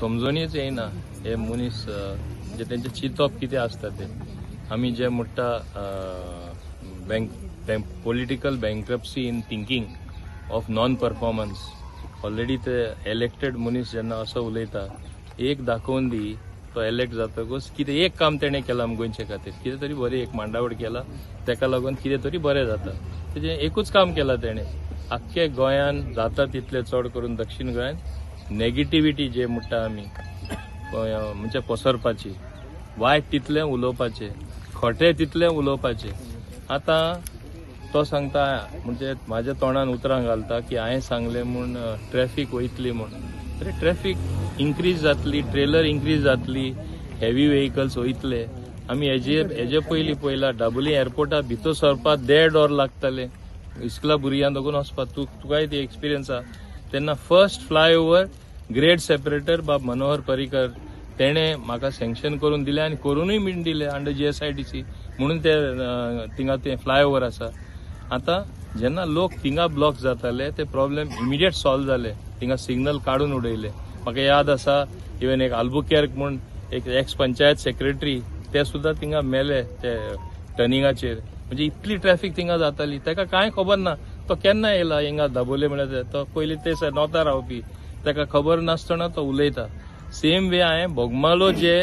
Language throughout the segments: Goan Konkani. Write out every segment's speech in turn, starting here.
समजोनीच येयना हे मनीस जे तेंचे चिंतप कितें आसता ते. आमी जे म्हणटा bank political bankruptcy in thinking of non performance. Already ते इलेक्टेड मनीस जेन्ना असो उलयता, एक दाखोवन दी तो इलेक्ट जातकूच कितें एक काम तेणें केलां गोंयचे खातीर, कितें तरी बरें एक मांडावळ केला तेका लागून कितें तरी बरें जाता. तेजें एकूच काम केलां तेणें, आख्खे गोंयान जाता तितलें चड करून दक्षीण गोंयान नेगेटिविटी जे म्हणटा आमी म्हणजे पसरपाची, वायट तितलें उलोवपाचें, खोटें तितलें उलोवपाचें. आतां तो सांगता म्हणजे म्हाज्या तोंडान उतरां घालता की हांवें सांगलें म्हूण ट्रॅफीक वयतली म्हूण. अरे ट्रॅफीक इन्क्रीज जातली, ट्रेलर इन्क्रीज जातली, हेवी व्हेकल्स वयतले. आमी हेजे पयलीं पळयला दाबोली एअरपोर्टा भितर सरपाक 1.5 वर लागताले इस्कुला भुरग्यां दोगून वचपाक. तुकाय ती एक्सपिरियन्स आसा. तेन्ना फर्स्ट फ्लायओवर ग्रेड सेपरेटर बाब मनोहर पर्रीकर तेणें म्हाका सँक्शन करून दिलें आनी करुनूय बीन दिलें अंडर GSIDC म्हणून ते थिंगा ते फ्लायओवर आसा. आतां जेन्ना लोक थिंगा ब्लॉक जाताले ते प्रॉब्लेम इमिडिएट सॉल्व जाले. थिंगा सिग्नल काडून उडयले. म्हाका याद आसा इवन एक आल्बुकेर्क म्हूण एक एक्स पंचायत सेक्रेटरी ते सुद्दां थिंगा मेले ते टर्निंगाचेर. म्हणजे इतली ट्रॅफीक थिंगा जाताली, ताका कांय खबर ना तो केन्ना येयला हिंगा दाबोले म्हळ्यार. तो पयलीं ते नोता रावपी, ताका खबर नासतना तो उलयता. सेम वे हांवें बोगमालो जे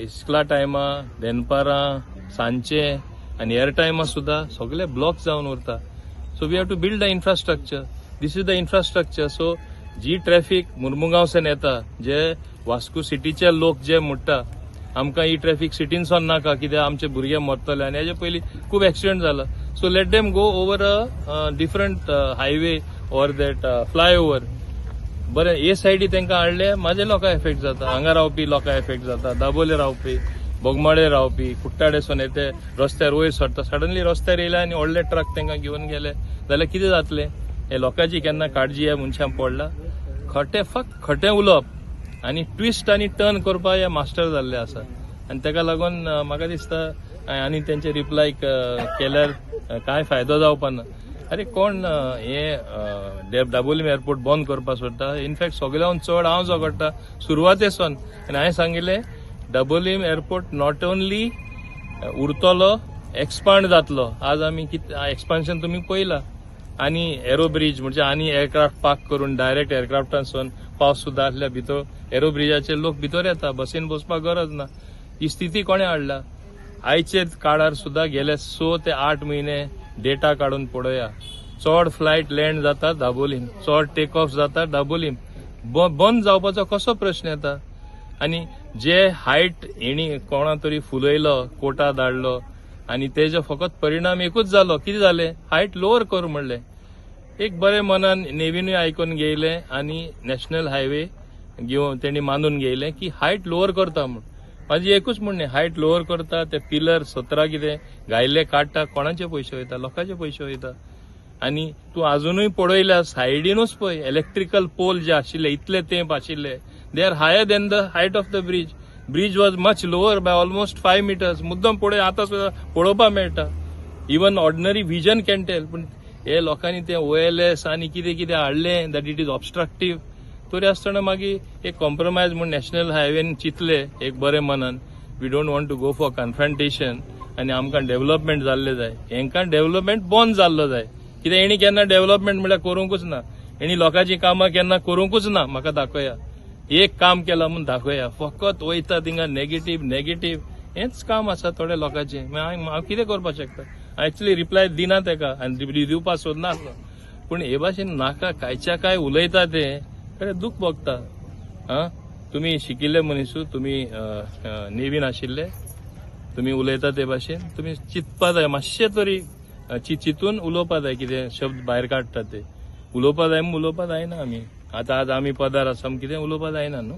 इस्कुला टायमा दनपारां सांजचे आनी हेर टायमा सुद्दां सगळे ब्लॉक जावन उरता. So we have to build the infrastructure. This is the infrastructure. So ji traffic मुर्मुगांवच्यान येता, जे वास्को सिटीचे लोक जे म्हणटा आमकां ही ट्रॅफीक सिटीनसून नाका कित्याक आमचे भुरगे मरतले आनी हेजे पयलीं खूब एक्सिडंट जाला. So let them go over a different highway or that flyover. बरें हे सायडी तांकां हाडले, म्हाजे लोकांक एफेक्ट जाता, हांगा रावपी लोकांक एफेक्ट जाता, दाबोले रावपी, बोगमाळे रावपी, कुट्टाडेसून ते रस्त्यार वयर सरता, सडनली रस्त्यार येयले आनी व्हडले ट्रक तांकां घेवन गेले जाल्यार कितें जातलें? हे लोकांची केन्ना काळजी ह्या मनशांक पडला? खटें फक्त खटें उलोवप आनी ट्विस्ट आनी टर्न करपाक हे मास्टर जाल्ले आसा. आनी ताका लागून म्हाका दिसता आनी तेंचे रिप्लाय केल्यार कांय फायदो जावपा ना. अरे कोण हे दाबोलीम एअरपोर्ट बंद करपाक सोदता? इनफॅक्ट सगळ्याहून चड हांव झगडटा सुरवातेसून. आनी हांवें सांगिल्लें दाबोलीम एअरपोर्ट not only उरतलो, एक्सपांड जातलो. आज आमी कितें एक्सपान्शन तुमी पळयला. आनी एरो ब्रीज म्हणजे आनी एअरक्राफ्ट पार्क करून डायरेक्ट एअरक्राफ्टांसून पावस सुद्दां आसल्यार भितर एरो ब्रिजाचेर लोक भितर येता, बसीन बसपाक गरज ना. ही स्थिती कोणें हाडला? आयचे काळार सुद्दां गेले 6 ते 8 म्हयने डेटा काडून पळोवया, चड फ्लायट लँड जाता दाबोलीम, चड टेक ऑफ जाता दाबोलीम. बंद जावपाचो कसो प्रश्न येता? आनी जे हायट हेणी कोणा तरी फुलयलो, कोटा धाडलो आनी तेजो फकत परिणाम एकूच जालो, कितें जालें? हायट लोवर कर म्हणलें. एक बरें मनान नेवीनूय आयकून घेयलें आनी नॅशनल हायवे घेवन तेणी मानून घेयलें की हायट लोवर करता म्हूण. म्हाजी एकूच म्हणणें, हायट लोवर करता ते पिलर 17 कितें घायल्ले काडटा, कोणाचे पयशे वयता? लोकांचे पयशे वयता. आनी तूं आजुनूय पळयल्यार सायडीनूच पळय इलेक्ट्रिकल पोल जे आशिल्ले इतले तेंप आशिल्ले, they are higher than the height of the bridge. Bridge was much lower by almost 5 meters. मुद्दम पळय आतां सुद्दां पळोवपाक मेळटा. Even ordinary vision can tell. पूण हे लोकांनी ते OLS आनी कितें कितें हाडलें that it is ऑबस्ट्रक्टीव. तरी आसतना मागीर एक कॉम्प्रोमायज म्हूण नॅशनल हायवेन चिंतलें एक बरें मनान, we don't want to go for confrontation आनी आमकां डेव्हलपमेंट जाल्लें जाय. हेंकां डेव्हलपमेंट बंद जाल्लो जाय. कित्याक हेणी केन्ना डेव्हलपमेंट म्हणल्यार करूंकूच ना, हेणी लोकांचीं कामां केन्ना करूंकूच ना. म्हाका दाखोवया एक काम केलां म्हूण दाखोवया, फकत वयता थिंगा नेगेटीव नेगेटीव हेंच काम आसा थोड्या लोकांचें. हांव कितें करपाक शकता? हांव एक्चुली रिप्लाय दिना तेका आनी दिवपाक सोदना आसलो, पूण हे भाशेन नाका कांयच्या कांय उलयता ते खरें दूख भोगता. आं, तुमी शिकिल्ले मनीसू, तुमी नेवीन आशिल्ले, तुमी उलयता ते भाशेन तुमी चिंतपा जाय, मातशें तरी चिंतून उलोवपा जाय. कितें शब्द भायर काडटा ते उलोवपा जाय म्हूण उलोवपा जायना. आमी आतां आज आमी पदार आसा कितें उलोवपा जायना न्हू.